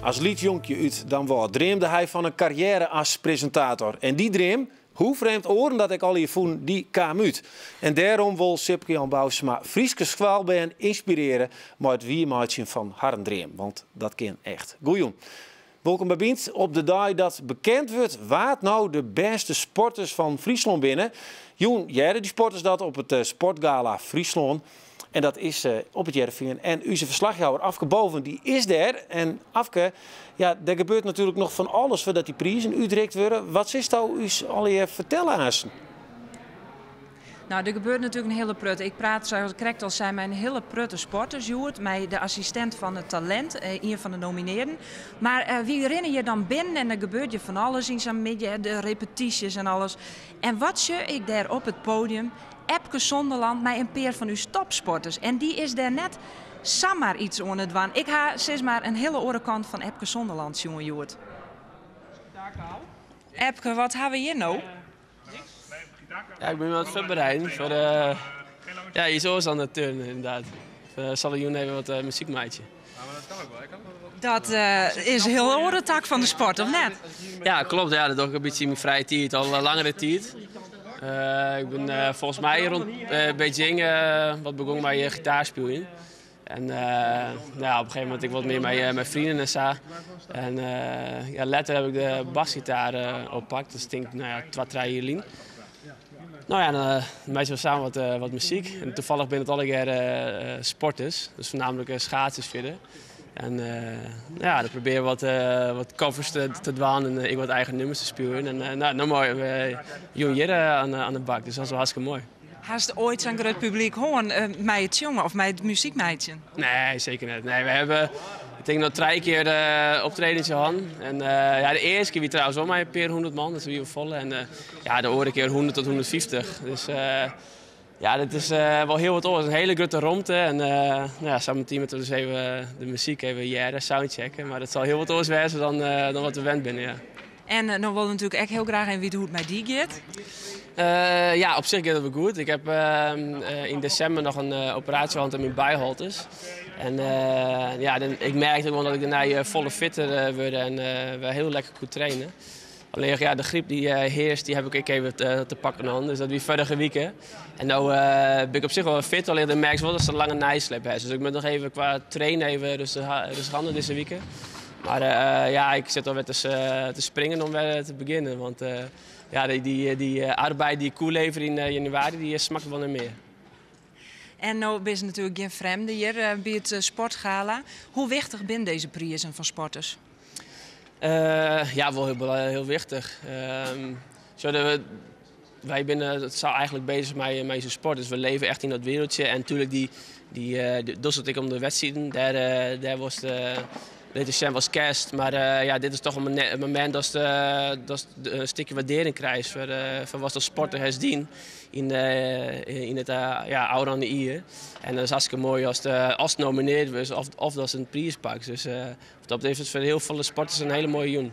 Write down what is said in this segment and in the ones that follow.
As lyts jonkje út Damwâld dreamde hy fan in karriêre as presintator. En dy dream, hoe frjemd oaren dat ek allegear fûnen, dy kaam út. En dêrom wol Sipke Jan Bousema Fryske skoalbern ynspirearje mei it wiermeitsjen fan harren dream. Want dat kin echt. Goejûn. Wolkom by Bynt op de dei dat bekend wurdt wa't no de bêste sporters fan Fryslân binne. Jûn hearre dy sporters dat op it Sportgala Fryslân. En dat is op It Hearrenfean. En ús ferslachjouwer Afke Boven dy is dêr. En Afke, ja, der gebeurt natuerlik noch fan alles foardat dy prizen útrikt wurde. Wat silsto ús allegear fertelle aansten? Nou, der gebeurt natuerlik in hiele protte. Ik praat, sa ik krekt al sei, mei in hiele protte sporters hjoed. Mei de assistint fan it talint, ien fan de nominearden. Mar wy rinne hjir dan binnen en der gebeurt hjir fan alles yn sa'n middei, de repetysjes en alles. En wat sjoch ik dêr op it podium? Epke Zonderland mei in pear fan ús topsporters. En dy is dêr net samar iets oan it dwaan. Ik ha sis mar in hiele oare kant fan Epke Zonderland sjoen hjoed. Epke, wat ha we hjir no? Ja, ik bin wat foarbereiden foar ja, iets oars dan it turnen inderdaad. Ik sil jûn even wat muzyk meitsje. Dat is in hiel oare tak fan de sport, of net? Ja, klopt. Ja, dat doch ik in bytsje yn myn frije tiid, al langere tiid. Ik bin folgens my rûn Beijing wat begûn mei gitaarspyljen. En nou ja, op in gegeven momint ek wat mear mei freonen en sa. En ja, letter ha ik de basgitaar oppakt, dat tink ik nou ja, 2, 3 jier lyn. Nou ja, dan meitsje we samen wat muzyk. En tafallich binne it allegear sporters, dus foarnaamlik schaatsers fierder. En ja, dan probearje we wat covers te dwaan en ek wat eigen nûmers te spyljen. En nou, no meie we jûn hjir oan de bak, dus dat is wol hartstikke moai. Hast oait sa'n grut publyk hân mei it sjongen of mei it muzyk meitsjen? Nee, seker net. Nee, we hawwe, ik tink no trije kear optredens hân. En ja, de earste kear wie trouwens wol mei in pear hûndert man, dus wie wol folle. En ja, de oare kear 100 tot 150. Dus ja, dat is wol hiel wat oars. In hiele grutte romte. En nou ja, sametien moatte we dus even de muzyk even hearre, soundchecken. Mar dat sil hiel wat oars wêze dan wat we wend binne, ja. En no wolle we natuerlik ek hiel graach even witte hoe't it mei dy giet. Ja, op sich giet it wol goed. Ik ha yn desimber noch in operaasje hân oan myn byholtes. En ja, dan, ik merkte gewoan dat ik dêrnei folle fitter wurd en wer hiel lekker koe trainen. Allinnich ja, de gryp dy't hearst, dy ha ik ek even te pakken hân. Dus dat wie foarige wike. En no bin ik op sich wol fit, allinnich dan merkst wol datst in lange neisleep hast. Dus ik moat noch even kwa trainen even rêstich oan dizze wike. Mar ja, ik sit alwer te springen om wer te begjinnen. Want ja, dy arbeid dy't ik koe leverje yn januari, dy smakket wol nei mear. En no bist natuerlik gjin frjemde hjir by it Sportgala. Hoe wichtich binne dizze prizen fan sporters? Ja, wol hiel wichtich. Zo wy binne sa eigentlik beuzich mei ús sport, dus we leve echt yn dat wereldje. En natuerlik dochst it ek om de wedstriden, dêr wolst litte sjen watst kinst. Mar ja, dit is toch in momint datst in stikje wurdearring krijst foar watst as sporter hast dien yn it ja, ôfrûne jier. En dat is hartstikke moai ast nominearre wurdst of datst in priis pakst. Dus dat is foar hiel folle sporters in hiele moaie jûn.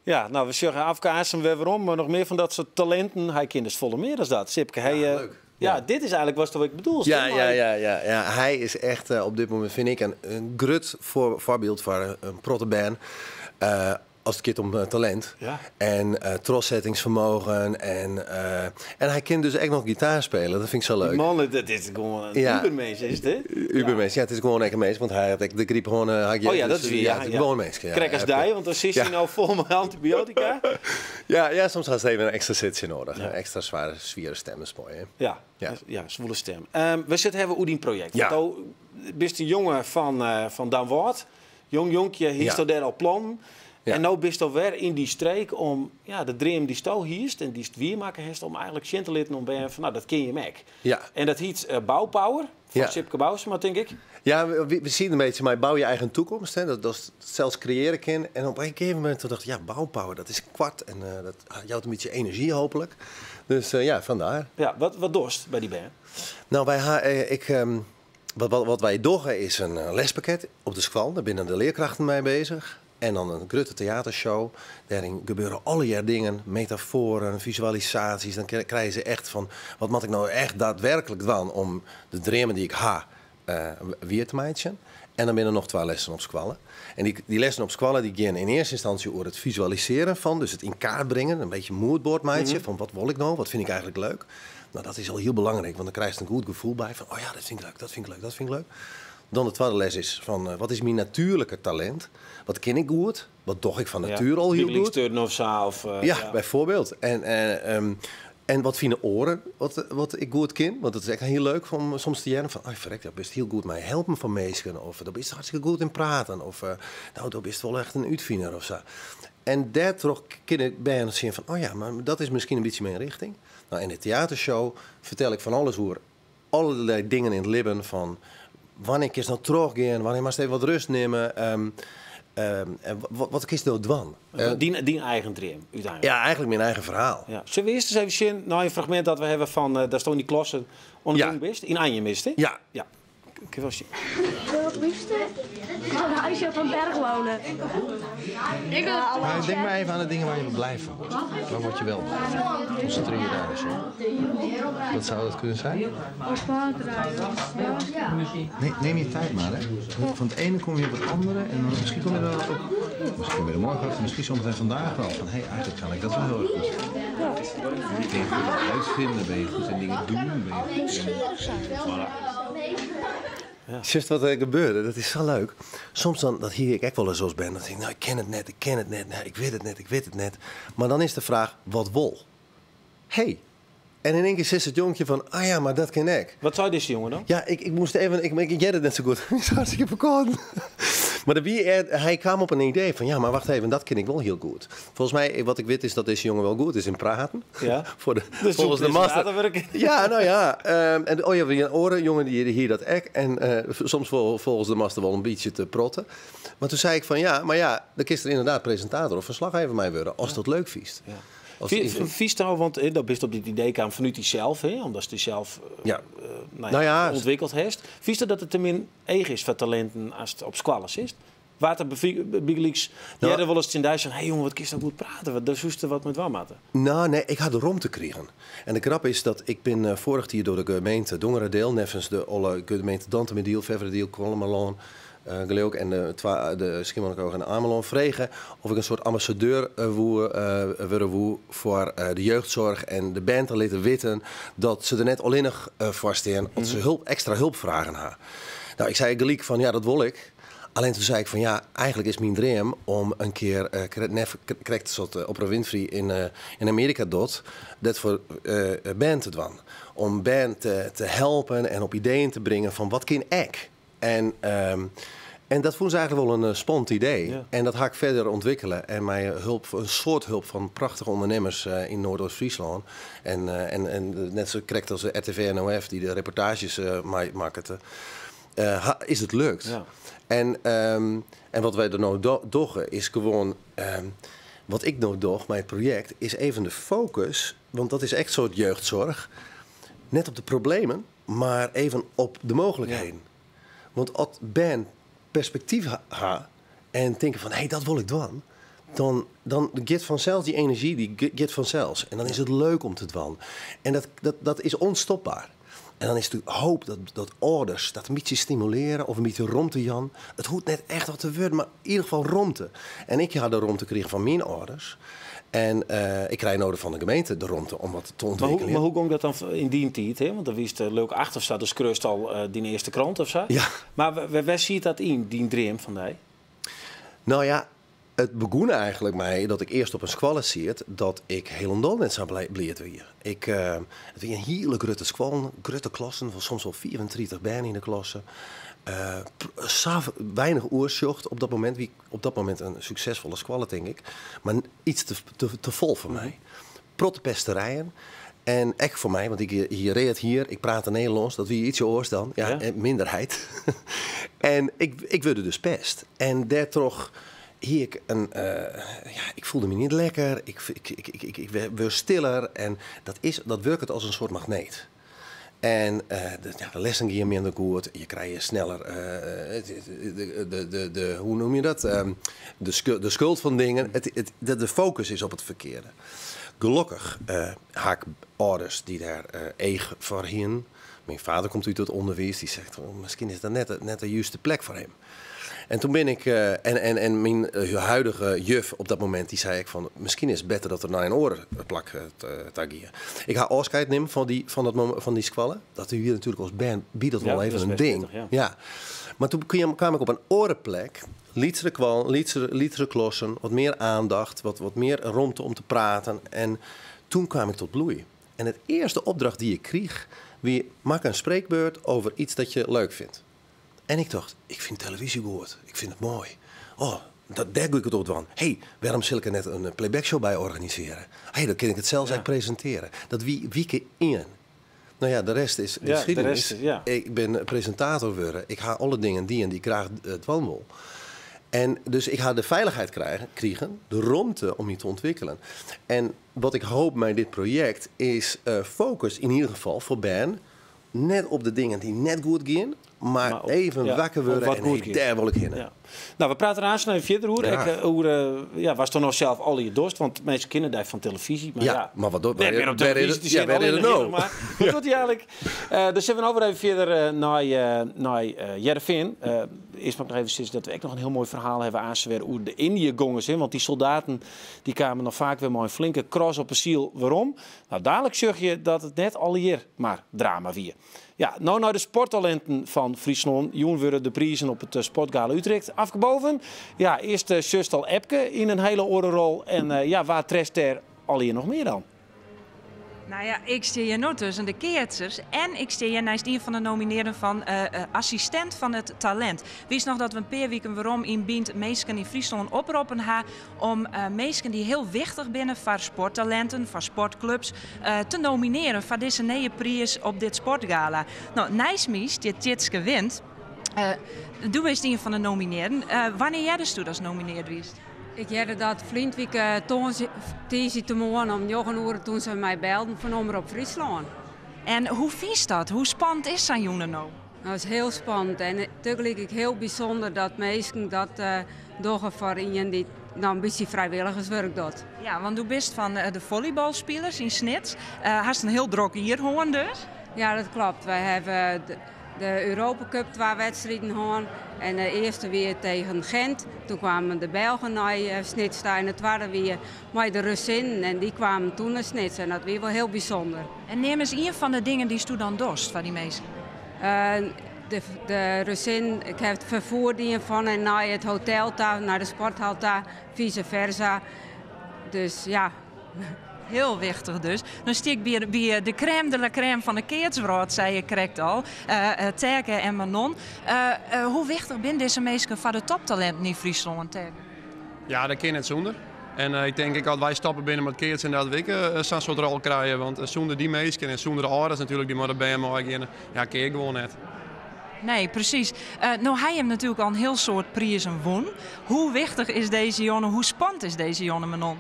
Ja, nou, we sjogge Afke aansten wer werom, mar noch mear fan dat soart talinten. Hy kin dus folle mear as dat. Sipke, hy, Ja, leuk. Ja, Ja. dit is eigentlik wat ik bedoel. Ja. Hy is echt op dit momint, fyn ik, in grut foarbyld foar in protte bern. As it giet om talint en trochsettingsfermogen. En hy kin dus ek noch gitaar spylje. Dat fyn ik sa leuk. Man, dit is gewoan in ubermins, is it? Ubermins, ja, it is gewoan ek in minsk, want hy hat ek de gryp hân. Oh ja, dat is wier. Ja, it is gewoan in minsk. Ja. Krekt as dy, want dan sitst no fol mei antibioatika. Ja, soms hast even in ekstra sitsje nedich. In ekstra swiere, swiere stim is moai, hè? Ja, ja, swoele stim. We sitte hawwe oer dyn projekt. Want do bist in jonge fan Damwâld. Jong jonkje, hiest dêr al plannen? En no bist wer yn dy streek om, ja, de dream dy'tsto hiest en dy'tst wiermakke hast, om eigentlik sjen te litten oan bern fan, nou, dat kin jim ek. En dat hjit Bouwpower, fan Sipke Bousema, tink ik. Ja, we sieten in bytsje mei bou je eigen toekomst, hè, dat sels kreëarje kin. En op in gegeven momint toen dacht ik, ja, Bouwpower, dat is koart en dat jout in bytsje enerzjy hooplik. Dus ja, fandêr. Ja, wat dochst by dy bern? Nou, wy ha, ik, wat wy dogge is in lespakket op de skoalle. Dêr binne de learkrachten mei beuzich. En dan in grutte teatershow. Dêryn gebeure allegear dingen, metafoaren, fisualisaasjes. Dan krije se echt fan, wat moat ik no echt daadwerklik dwaan om de dreamen dy't ik ha wier te meitsjen? En dan binne der noch twa lessen op skoalle. En dy lessen op skoalle dy gean yn earste ynstânsje oer it fisualisearjen fan, dus it yn kaart bringen, in bytsje moodboard meitsje fan wat wol ik no, wat fyn ik eigentlik leuk. No, dat is al hiel belangryk, want dan krijst in goed gefoel by fan, oh ja, dat fyn ik leuk, dat fyn ik leuk, dat fyn ik leuk. Dan de twadde les is fan, wat is myn natuerlike talint? Wat kin ik goed? Wat doch ik fan natuere al hiel goed? Turnen of sa? Of, ja, byfoarbyld. En wat fine oaren wat ik goed kin? Want dat is ek hiel leuk om soms te hearren fan, oh, ferrek, do bist hiel goed mei helpen fan minsken. Of do bist hartstikke goed yn praten. Of no, do bist wol echt in útfiner of sa. En dêrtroch kinne bern sjen fan, oh ja, mar dat is miskien in bytsje myn rjochting. No, yn de teatershow fertel ik fan alles oer allerlei dingen yn it libben fan wannear kinst no trochgean, wannear moatst even wat rêst nimme. En wat kinst no dwaan? Dyn eigen dream, úteinlik. Ja, eigentlik myn eigen ferhaal. Ja. Sille we earst ris even sjen nei in fragmint dat we hawwe fan datsto yn dy klasse oan it dwaan bist? Yn Anjum is it, hè? Ja. Ja. Kin wol sjen. Ik wil het liefste in een huisje op een berg wonen. Ik wil Maar denk maar even aan de dingen waar je blij van wordt. Waar word je wel blij van? Concentreer je daar eens op. Wat zou dat kunnen zijn? Nee, neem je tijd maar. Hè. Van het ene kom je op het andere en dan misschien kom je er wel op. Misschien kom je er morgen achter, misschien zometeen vandaag wel. Van hé, hey, eigenlijk kan ik dat wel heel erg goed. Ben je goed in uitvinden? Ben je goed in dingen doen? Ben je goed in... Voilà. Sjochst wat der gebeurde? Dat is sa leuk. Soms dan, dat hie ik ek wolris as bern, dan tink ik, no, ik kin it net, ik kin it net, nee, ik wit it net, ik wit it net. Mar dan is de fraach, wat wol? Hey. En yn ien kear sis it jonkje fan, ah ja, mar dat kin ek. Wat sei dizze jonge dan? Ja, ik moast even, ik hearde it net sa goed. Is hartstikke ferkâlden. Mar der wie, hy kaam op in idee fan, ja, mar wacht even, dat kin ik wol hiel goed. Folgens my, wat ik wit is dat dizze jonge wol goed is yn praten. Ja. Foar de, Dus folgens de master. presentatorwurk. Ja, no ja. En, oh ja, wie in oare jonge dy hie dat ek. En soms folgens de master wol in bytsje te protte. Mar doe sei ik fan ja, mar ja, dan kinst der ynderdaad presintator of ferslachjouwer mei wurde, ast dat leuk fynst. As Fynst no, want do bist op dit idee kaam fanút dysels, hè, omdatst dysels no ja, No ja, ûntwikkeld hast. Fynst dat it te min each is foar talinten ast op skoalle sitst? Wa't der bygelyks No, earder wolris tsjin dy sein, hey jonge, wat kinst no goed prate, wat, dêr soest der wat mei dwaan moatte. No, nee, ik ha de romte krigen. En de grap is dat ik bin foarich jier troch de gemeente Dongeradeel, neffens de alle gemeente Dantumadiel, Ferwerderadiel, Kollumerlân, gleau ik, en de twa, de Skiermûntseach en Amelân frege oft ik in soart ambassadeur woe, wurde woe foar de jeugdsoarch en de bern te litten witten dat se der net allinnich foar stean as se ekstra helpfragen ha. No, ik sei gelyk fan ja, dat wol ik. Allinnich doe sei ik fan ja, eigentlik is myn dream om in kear krekt sa't Oprah Winfrey yn Amearika docht, dat foar bern te dwaan. Om bern te helpen en op ideeën te bringen fan wat kin ek. En dat fûnen se eigentlik wol in spannend idee. En dat ha ik fierder ûntwikkele. En mei help, in soad help fan prachtige ûndernimmers yn Noardeast-Fryslân. En net sa krekt as de RTV NOF dy't de reportaazjes makket, is it lukt. En wat wy der no dogge is gewoan, wat ik no doch mei it projekt, is even de focus, want dat is echt soart jeugdsoarch, net op de problemen, mar even op de mooglikheden. Want as bern perspektyf ha en tinke fan, hé, hey, dat wol ik dwaan, dan giet fansels dy enerzjy, dy giet fansels. En dan is it leuk om te dwaan. En dat is ûnstopber. En dan is de hoop dat âlders dat in bytsje stimulearje of in bytsje romte jaan. It hoecht net echt wat te wurden, mar yn ieder gefal romte. En ik ha de romte krigen fan myn âlders. En ik krij no fan de gemeente de romte om wat te Mar ûntwikkeljen. Hoe gie dat dan yn dy tiid? Hè? Want dan wiest leuk achter sa, dus skreaust al dyn earste krante of sa. Ja. Mar wêr sit dat yn, dyn dream fan dy? No ja, it begûn eigentlik mei dat ik earst op in skoalle siet dat ik hielendal net sa bliid wie. It wie in hiele grutte skoalle, grutte klassen, fan soms wol 34 bern yn de klasse. Sa weinich oersjoch op dat momint. Wie op dat momint in suksesfolle skoalle, tink ik. Mar yts te fol foar my. Protte pesterijen. En ek foar my, want ik hie read hier, ik prate Nederlânsk, dat wie ytsje oars dan. Ja, en minderheid. En ik wurde dus pest. En dêrtroch hie ik in, ja, ik fielde my net lekker, ik wurd stiller en dat wurket as in soart magneet. En ja, de lessen geane minder goed, je krije sneller, de, hoe noem je dat? De skuld fan dingen. De focus is op it ferkearde. Gelokkich ha ik âlders dy't dêr each foar hienen. Mijn vader komt uit het onderwijs, die zegt, oh, misschien is dat net de juiste plek voor hem. En toen ben ik, en mijn huidige juf op dat moment, die zei ik van, misschien is het beter dat er naar een orenplak te Ik ga afscheid nemen van die squallen. Dat u hier natuurlijk als band biedt dat wel even een ding. Pittig, ja. Ja. Maar toen kwam ik op een orenplek, lietsere kwal, lietsere klossen, wat meer aandacht, wat meer ruimte om te praten. En toen kwam ik tot bloei. En het eerste opdracht die ik kreeg, wie maak een spreekbeurt over iets dat je leuk vindt. En ik dacht, ik vind televisie goed, ik vind het mooi. Oh, daar doe ik het op van. Hé, hey, waarom zal ik er net een playback show bij organiseren? Hé, hey, dan kan ik het zelfs ja. presenteren. Dat wie wieken in. Nou ja, de rest is de geschiedenis. Ja. Ik ben presentator geworden. Ik ga alle dingen die en die graag het wandel. En dus ik ga de veiligheid krijgen, de ruimte om je te ontwikkelen. En wat ik hoop met dit project is focus in ieder geval voor Ben net op de dingen die net goed gaan, maar op, even ja, wakker worden en hey, daar wil ik heen. Ja. Nou, we praten eraan snel verder hoor. Ja. Ik, hoe, ja, was toch nog zelf al je dorst, want mensen kennen daar van televisie. Maar ja, ja, maar wat doet wij? Op televisie te zien, ja, nou. Maar wat doet hij eigenlijk? Dus we over even verder naar Jereveen. Eerst maar nog even zeggen dat we ook nog een heel mooi verhaal hebben aan hoe de Indië-gongers in, want die soldaten die kwamen nog vaak weer maar een flinke cross op een ziel. Waarom? Nou, dadelijk zeg je dat het net al hier maar drama wie. Ja, nou naar de sporttalenten van Friesland. Joen worden de prijzen op het Sportgala Utrecht afgeboven. Ja, eerst uh, Zustal Epke in een hele orenrol. En ja, waar treft er al hier nog meer dan? Nou ja, ik sta hier nog tussen de keertsers en ik sta hier naast een van de nomineerden van assistent van het talent. Wist nog dat we een paar weken waarom in Bient meesken in Friesland oproepen ha om meesken die heel wichtig binnen voor sporttalenten, voor sportclubs te nomineren voor deze nieuwe prijs op dit sportgala. Nou, Nijsmies, dit Tjitske wint, doe eens een van de nomineerden. Wanneer jij dus toe dat nomineerd wist? Ik hoorde dat Vlindwijk morgen om 9 uur toen ze mij belden van Omroep Friesland. En hoe vies dat? Hoe spannend is zo'n jongen nou? Dat is heel spannend en tegelijk heel bijzonder dat mensen dat doen voor iemand die nou een beetje vrijwilligerswerk doet. Ja, want u bent van de volleybalspelers in Snits. Hast een heel drok hier hoorn dus? Ja, dat klopt. Wij hebben de Europa Cup 2 wedstrijden gehad. En de eerste weer tegen Gent. Toen kwamen de Belgen naar Snits en het tweede weer met de Russen. En die kwamen toen naar Snits. En dat was wel heel bijzonder. En neem eens een van de dingen die toen dan dorst van die mensen? De Russin, ik heb het vervoer die van en naar het hotel daar, naar de sporthal daar, vice versa. Dus ja. Heel wichtig dus. Dan stiek ik bij de crème de la crème van de keertsbrood, zei je correct al. Terke en Manon. Hoe wichtig zijn deze mensen van de toptalenten in Friesland, Terke? Ja, dat kan het zonder. En ik denk als wij stappen binnen met keerts en dat we zo'n soort rol krijgen. Want zonder die mensen en zonder de ouders natuurlijk die maar de BMA ja, keer gewoon net. Nee, precies. Nou, hij heeft natuurlijk al een heel soort prijzen won. Hoe wichtig is deze jongen? Hoe spannend is deze jongen, Manon?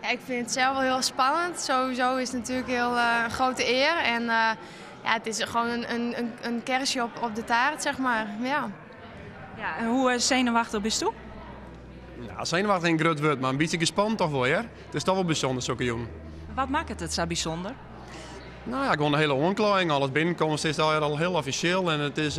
Ja, ik vind het zelf wel heel spannend. Sowieso is het natuurlijk heel een grote eer. En ja, het is gewoon een kersje op de taart, zeg maar. Ja. Ja, en hoe zenuwachtig bist u? Ja, zenuwachtig is een groot woord, maar een beetje gespannen toch wel, hè? Het is toch wel bijzonder, zulke jongen. Wat maakt het zo bijzonder? Nou ja, gewoon een hele omkleding. Alles binnenkomst is al heel officieel. En het is,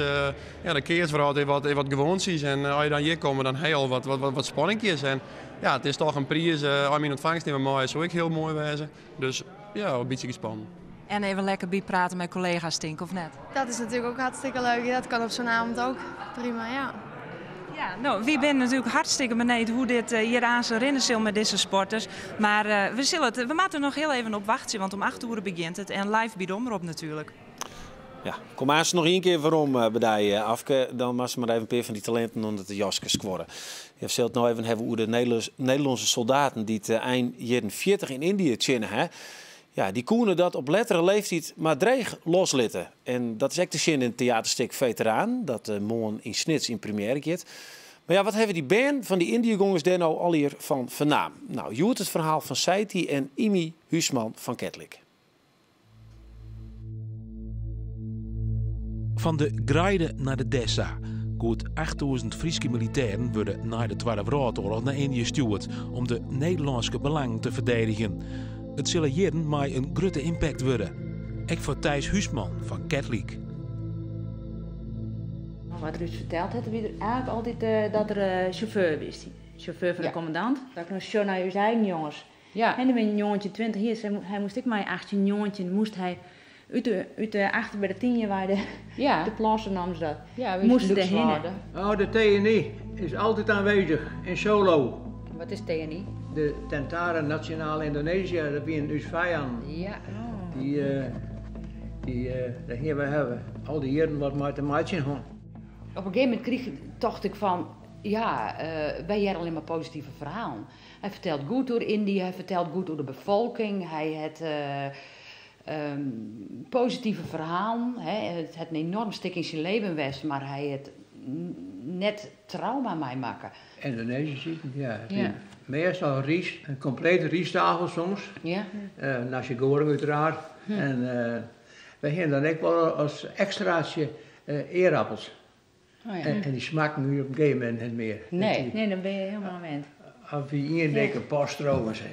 ja, de keersverhaal heeft wat gewoontes. En als je dan hier komt, dan heel wat spanningjes. En ja, het is toch een prijs. Als je in ontvangst neemt, maar zou ik heel mooi wezen. Dus ja, een beetje gespannen. En even lekker bijpraten met collega's, Tink, of net? Dat is natuurlijk ook hartstikke leuk. Dat kan op zo'n avond ook. Prima, ja. Ja, nou, we zijn natuurlijk hartstikke benieuwd hoe dit hier aan zijn rennen zal met deze sporters. Maar we moeten nog heel even op wachten, want om 8 uur begint het. En live bij de Omroep natuurlijk. Ja, kom maar eens nog één keer waarom bij Afke. Dan mag ze maar even een paar van die talenten onder de jasjes scoren. Je zult nou even hebben hoe de Nederlandse soldaten die het eind jaren 40 in Indië chinnen, hè. Ja, die koenen dat op lettere leeftijd maar dreig loslitten. En dat is echt te zien in het theaterstuk Veteraan, dat morgen in Snits in première gaat. Maar ja, wat hebben die band van die Indiëgongers daar nou al hier van vernaam? Nou, je hoort het verhaal van Saiti en Imi Huisman van Ketlik. Van de Greide naar de Dessa. Goed 8000 Friese militairen worden na de Tweede Wereldoorlog naar Indië gestuurd om de Nederlandse belangen te verdedigen. Het zullen jaren maar een grote impact worden. Ik voor Thijs Huisman van Ketlik. Wat er ús ferteld hat, wie er eigentlik altyd dat er sjauffeur wie. Sjauffeur fan de kommandant. Dat ik no sjoch nei ús eigen jonges. Ja. En die binne 19, 20 jier. Hy moast ek mei 18, 19 moast hy út de, út de achter by de tynje wei de, Ja. de plasse namen ze dat. Ja, moast er dêrhinne. Oh, de TNI is altyd aanwezig in Solo. Wat is TNI? De Tentara Nasional Indonesia, dat wienen ús fijannen. Ja. Dy, dy, dêr hiene wy hawwe al dy jierren wat mei te meitsjen hân. Op in gegeven momint kriich, tocht ik fan, ja, wy hearre allinne mar positive ferhalen. Hy fertelt goed oer Yndië, hy fertelt goed oer de befolking, hy hat positive ferhalen. It hat in enoarm stik yn syn leven west, mar hy hat net trauma meimakke. Yndonezysk iten, ja. Ja. Meastal rys, in komplete rystafel soms. Ja. Nasi goreng uiteraard. En wy hiene dan ek wol as ekstraatsje eerappels. Oh ja. En dy smakken nu op in gegeven momint net mear. Nee. Nee, dan binne je hielendal wend. Of wie ien dikke postroom en sei,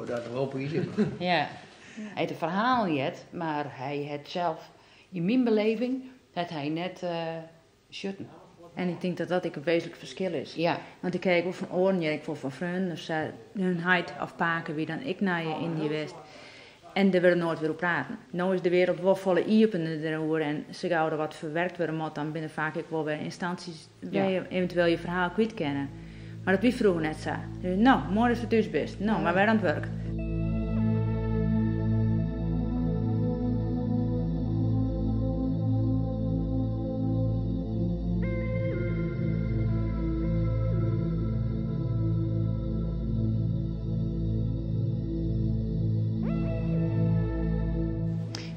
dat wol ite. Ja. Hy hat de ferhalen heard, mar hy hat sels, yn myn beleving, hat hy net sjoen. En ik tink dat dat ek in wêzentlik ferskil is. Ja. Want ik ha ek wol fan oaren heard, ek wol fan freonen of sa, hun heit of pake wie dan ek nei Yndië west. En dêr wurde noait wer oer praten. No is de wereld wol folle iepener deroer en sa gau der wat ferwurke wurde moat, dan binne der faak ek wol wer ynstânsjes wêr't je eventueel je ferhaal kwyt kinne. Mar dat wie froeger net sa. Dus, no, moai datst thús bist. No, mar wer oan it wurk.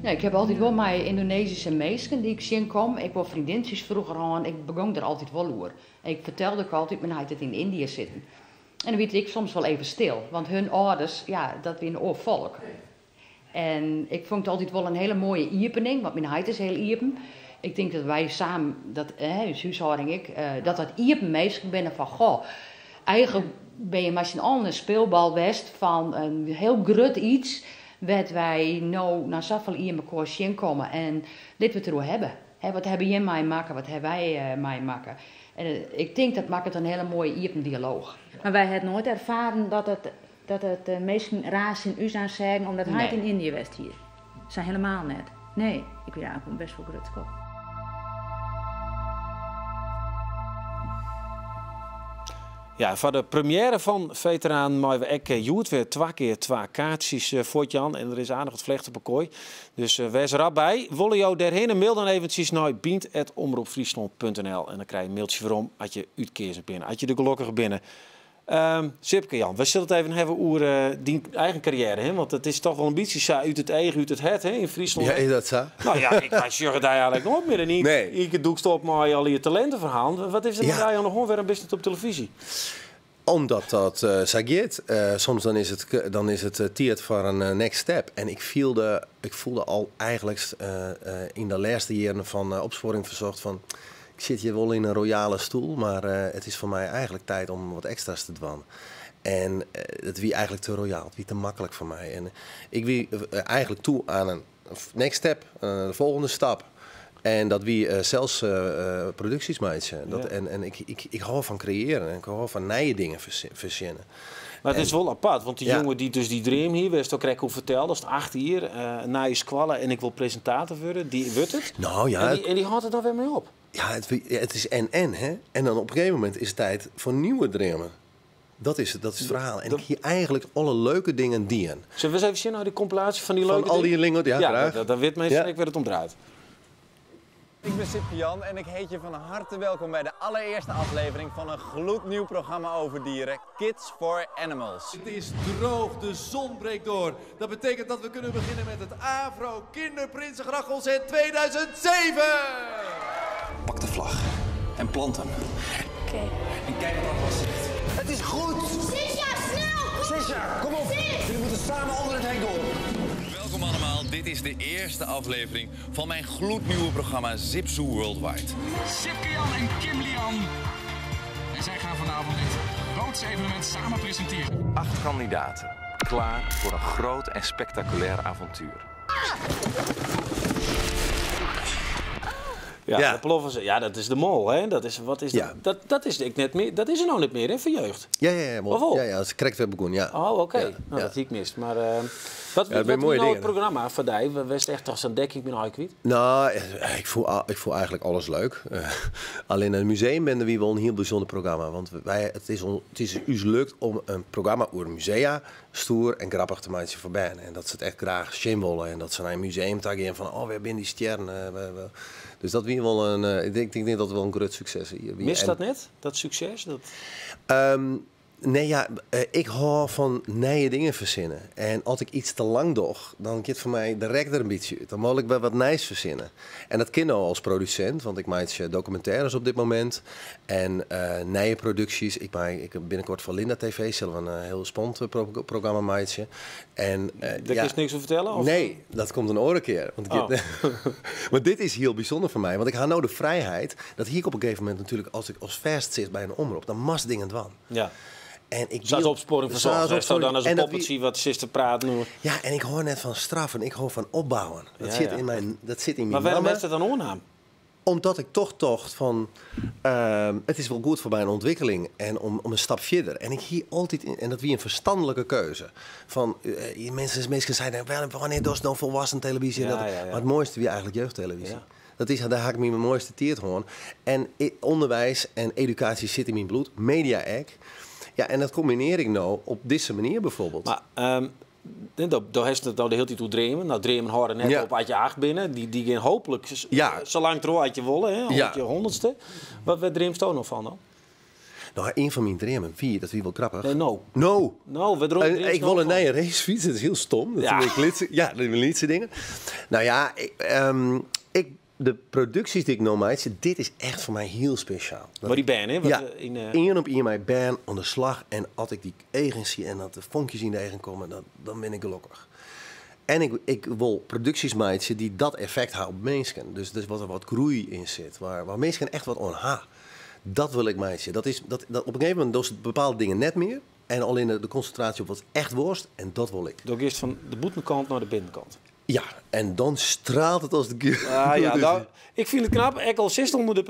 Nee, ik ha altyd wol mei Yndonezyske minsken dy't ik tsjinkom, ek wol freondintsjes froeger hân, ik begûn der altyd wol oer. Ik fertelde ek altyd, myn heit hat yn Yndië sitten. En dan wie it ek soms wol even stil, want hun âlders, ja, dat wie in oar folk. En ik fûn it altyd wol in hiele moaie iepening, want myn heit is hiel iepen. Ik tink dat wy samen, dat, hè, ús húshâlding ek, dat dat iepen minsken binne fan, goh, eigentlik binne je mei syn allen in speelbal west fan in hiel grut yts, wêr't wy no nei safolle jier mekoar tsjinkomme en lit we it deroer hawwe. Hè, wat hawwe jim meimakke, wat hawwe wy meimakke? En ik tink dat makket in hiele moaie iepen dialooch. Mar wy hawwe noait erfaren dat it minsken raar tsjin ús oan seagen omdat heit Nee. yn Yndië west hie. Sa hielendal net. Nee, ik wie eigentlik best wol grutsk op. Ja, foar de premiêre fan Veteranen meie we ek hjoed wer twa kear twa kaartsjes fuortjaan. En der is aardich wat flecht op 'e koai. Dus wês rap by. Wolle jo dêrhinne, mail dan eventsjes nei bynt@omropfryslan.nl en dan krije je in mailtsje werom as je útkeazen binne, as je de gelokkige binne. Sipke Jan, we sille it even hawwe oer dyn eigen karriêre, hè? Want it is toch wol in bytsje sa út it each, út it hert, hè, yn Fryslân. Ja, is dat sa? No ja, ik wy sjogge dy eigentlik noait mear. En Nee. ien kear dûkst op mei al je talinteferhalen. Wat is der mei dy oan de hân? Wêrom bist net op telefyzje? Omdat dat sa giet. Soms dan is it tiid foar in next step. En ik fielde al eigentlik yn de lêste jierren fan Opsporing Verzocht fan, ik sit hjir wol yn in royale stoel, mar it is foar my eigentlik tiid om wat ekstra's te dwaan. En it wie eigentlik te royaal, it wie te maklik foar my. En ik wie eigentlik ta oan in next step, de folgjende stap. En dat wie sels produksjes meitsje. En ik hâld fan kreëarjen en ik hâld fan nije dingen fersinnen. Mar it is wol apart, want dy jonge dy't dus dy dream hie, wêr'tst al krekt oer fertelde, ast 8 jier, nije skoalle en ik wol presintator wurde, dy wurdt it. Nou ja, En dy hâldt it dan wer mei op. Ja, het is en-en, hè? En dan op in gegeven momint is it tiid foar nieuwe dreamen. Dat is it ferhaal. En ik hie eigentlik alle leuke dingen dien. Sille we ris even sjen nei de kompilaasje fan dy Fan leuke al dy dingen? dingen, ja, Ja, graach. dan wit minsken ek wêr't it om draait. Ik ben Sipke Jan en ik heet je van harte welkom bij de allereerste aflevering van een gloednieuw programma over dieren, Kids for Animals. Het is droog, de zon breekt door. Dat betekent dat we kunnen beginnen met het Avro Kinderprinsengrachtconcert 2007! Pak de vlag en plant hem. Oké. En kijk wat Atlas zegt. Het is goed! Sisha, snel! Kom! Sisha, kom op! Sis! Jullie moeten samen onder het hek door. Welkom allemaal, dit is de eerste aflevering van mijn gloednieuwe programma Zipzoo Worldwide. Sipke Jan en Kim Lian. En zij gaan vanavond dit grootste evenement samen presenteren. 8 kandidaten, klaar voor een groot en spectaculair avontuur. Ja, de ploffen ze. Ja, dat is de mol, hè? Dat is, wat is dat? Dat, dat is ik net mear, dat is er no net mear, hè, foar jeugd? Ja, ja, ja, Of wol? Ja, ja, dat is krekt wer begûn, ja. Oh, oké. No, dat hie ik mist. Mar uh, wat, Ja, dat wat binne moaie wie no it dingen. programma foar dy? Wist echt toch sa'n dekking myn eigen kwyt? No, ik fûn eigentlik alles leuk. Allinnich it Museumbinde wie wol in hiel bysûnder programma. Want wy, it is ús lukt om in programma oer musea stoer en grappich te meitsjen foar bern. En dat se it echt graach sjen wolle. En dat se nei in museum ta gean fan, oh, wêr binne dy stjerren? Dus dat wie wol in, ik tink dat it wol in grut sukses wie. Mist dat net, dat sukses? Dat... Nee, ja, ik hâld fan nije dingen fersinne. En as ik yts te lang doch, dan giet foar my de rek der in bytsje út. Dan wol ik wer wat nijs fersinne. En dat kin no as produsint, want ik meitsje dokumintêres op dit momint. En nije produksjes. Ik binnenkoart foar Linda TV sille we in hiel sportprogramma meitsje. En, Dêr kinst niks oer fertelle? Of? Nee, dat komt in oare kear. Want, want dit is hiel bysûnder foar my. Want ik ha no de frijheid, dat hie ik op in gegeven momint natuerlik, as ik as fêst sit by in omrop, dan moatst dingen dwaan. En ik Sa as Opsporing Verzocht, Sa as dan as in en dat poppetsje wat sitst te praten oer. Ja, en ik hâld net fan straffen, ik hâld fan opbouwen. Dat sit in myn, dat sit yn myn Mar wêrom namme. hast it dan oannaam? Omdat ik toch tocht fan, it is wol goed foar myn ûntwikkeling en om in stap fierder. En ik hie altyd, en dat wie in ferstanlike keuze, fan minsken seinen, wannear dochst no folwoeksen televyzje? Mar it moaiste wie eigentlik jeugdtelevyzje. Dat is, dêr ha ik myn moaiste tiid hân. En ûnderwiis en edukaasje sit yn myn bloed, media ek. Ja, en dat kombinearje ik no op dizze manier bijvoorbeeld. Mar do hast it al de hiele tiid oer dreamen. No, dreamen hâlde net op as je 8 binne. Dy gean hooplik sa lang troch as je wolle, hè, oant je 100ste. Wat wêr dreamsto no fan dan? No, ien fan myn dreamen wie, dat wie wol grappich. Nee, no. No. No, wêr dreamst Ik no wol in fan? nije racefyts, dat is hiel stom. Dat binne lytse, ja, dat binne lytse dingen. No ja, ik, de produksjes dy't ik no meitsje, dit is echt foar my hiel spesjaal. Mar dy bern, hè? Wat, Ja, yn, ien op ien mei bern oan de slach. En as ik dy eagen sjoch en dat de fonkjes yn de eagen komme, dan bin ik gelokkich. En ik wol produksjes meitsje dy't dat effekt ha op minsken. Dus wat der wat groei yn sit, wêr't minsken echt wat oan ha. Dat wol ik meitsje. Dat is, dat, op in gegeven momint dochst bepaalde dingen net mear. En allinnich de konsintraasje op wat echt wolst, en dat wol ik. Do giest fan de bûtenkant nei de binnenkant. Ja, en dan straalt it as de Ah, ja, dan, ik fyn it knap, ek al sitst ûnder de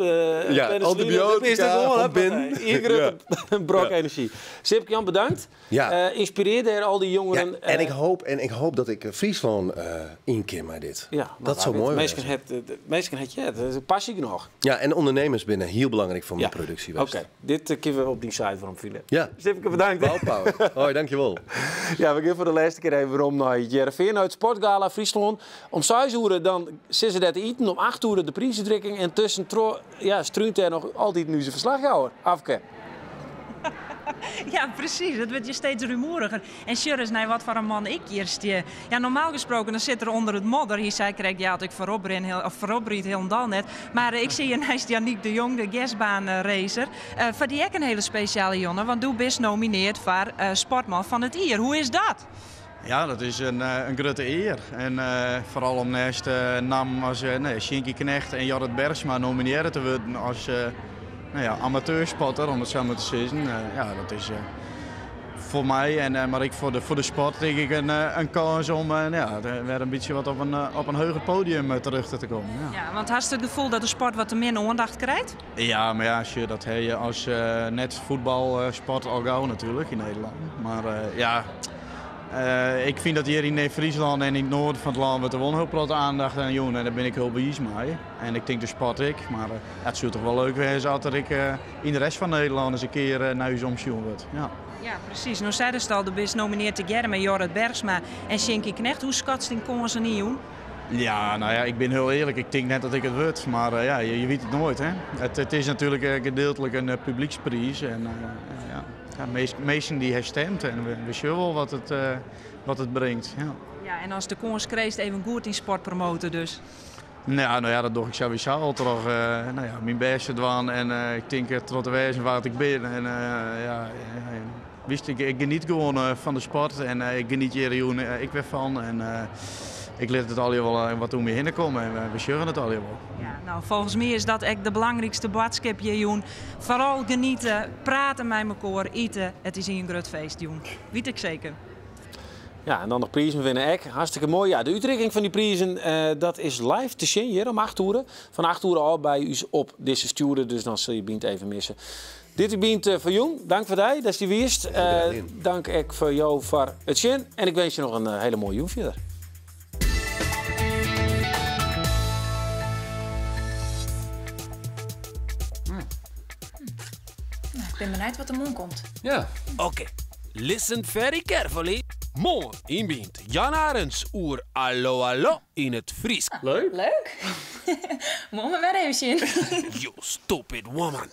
Ja, penicilline, antibiotica dan is it gewoan, fan binnen. huppakee, ien grutte brok enerzjy. Sipke Jan, bedankt. Ynspirearje dêr al dy jongeren. Ja, en ik hoopje dat ik Fryslân yn kin mei dit. Ja, dat wa soe wit. moai Minsken wêze. het, minsken het ja, dat is passie genôch. Ja, en ûndernimmers binne hiel belangryk foar myn produksje. Oké, dit kinne we op dyn site weromfine. Ja. Sipke, bedankt. Bouwpower. Hoi, dankjewol. Ja, we gean foar de lêste kear even werom nei Hearrenfean, nei it Sportgala Fryslân. Om 6 oere dan sitte se dêr te iten, om 8 oere de priisútrikking en tuskentroch ja, strúnt dêr noch altyd ús ferslachjouwer, Afke. Ja, presys. It wurdt hjir steeds rumoeriger. En sjoch ris nei wat foar in man ik hjir stean. Ja, normaal gesproken dan sit er ûnder it modder. Hy sei krekt, ja, as ik foarop rin, of foarop ryd hielendal net. Mar ik sit hjir neist Jannick de Jong, de gersbaanracer. Foar dy ek in hiele spesjale jûn, want do bist nominearre foar Sportman fan it Jier. Hoe is dat? Ja, dat is in grutte ear. En foaral om neist nammen as nee, Sjinkie Knegt en Jorrit Bergsma nominearre te wurden as no ja, amateursporter, om it sa mar te sizzen. Ja, dat is foar my en mar ek foar de sport tink ik in kâns om no ja, wer in bytsje wat op in heger podium terjochte te kommen. Ja. Ja, want hast it gefoel dat de sport wat te min oandacht krijt? Ja, mar ja, sjoch, dat ha je as net fuotbalsport al gau natuerlik yn Nederlân. Mar ja, ik fyn dat hjir yn Fryslân en yn it noarden fan it lân wurdt der wol in hiel protte oandacht oan jûn en dêr bin ik hiel wiis mei. En ik tink de sport ek, mar it soe toch wol leuk wêze as der ek yn de rest fan Nederlân ris in kear nei ús omsjoen wurdt. Ja. Ja, presys. No seidest al, do bist nominearre tegearre mei Jorrit Bergsma en Sjinkie Knegt. Hoe skatst dyn kânsen yn, jûn? Ja, no ja, ik bin hiel earlik. Ik tink net dat ik it wurd, mar ja, je wit it noait. Hè? It is natuerlik gedeeltlik in publykspriis. En ja, ja, minsken dy't ha stimd en we sjogge wol wat it bringt. Ja. Ja, en as de kâns krijst, even goed dyn sport promote dus. No ja, dat doch ik sawiesa al troch no ja, myn bêst te dwaan en ik tink troch te wêzen wa't ik bin. En ja, witst, ik geniet gewoan fan de sport en ik geniet hjir jûn ek wer fan. En ik lit it allegear wol wat om my hinne komme en we sjogge it allegear wol. Ja, no, folgens my is dat ek de belangrykste boadskip hjir jûn. Foaral geniete, prate mei mekoar, ite. It is ien grut feest jûn. Wit ik seker. Ja, en dan noch prizen winne ek. Hartstikke moai. Ja, de útrikking fan dy prizen, dat is live te sjen hjir om 8 oere. Fan 8 oere ôf by ús op dizze stjoerder, dus dan sil je Bynt even misse. Dit wie Bynt foar jûn. Dank foar dy, datst der wiest. Dank ek foar jo foar it sjen. En ik winskje noch in hiele moaie jûn fierder. Nou, ik bin benijd wat der moarn komt. Ja. Oké, listen very carefully. Moarn yn Bynt Jan Arendz oer Allo Allo yn it Frysk. Leuk. Leuk. Moarn mar wer even sjen. You stupid woman.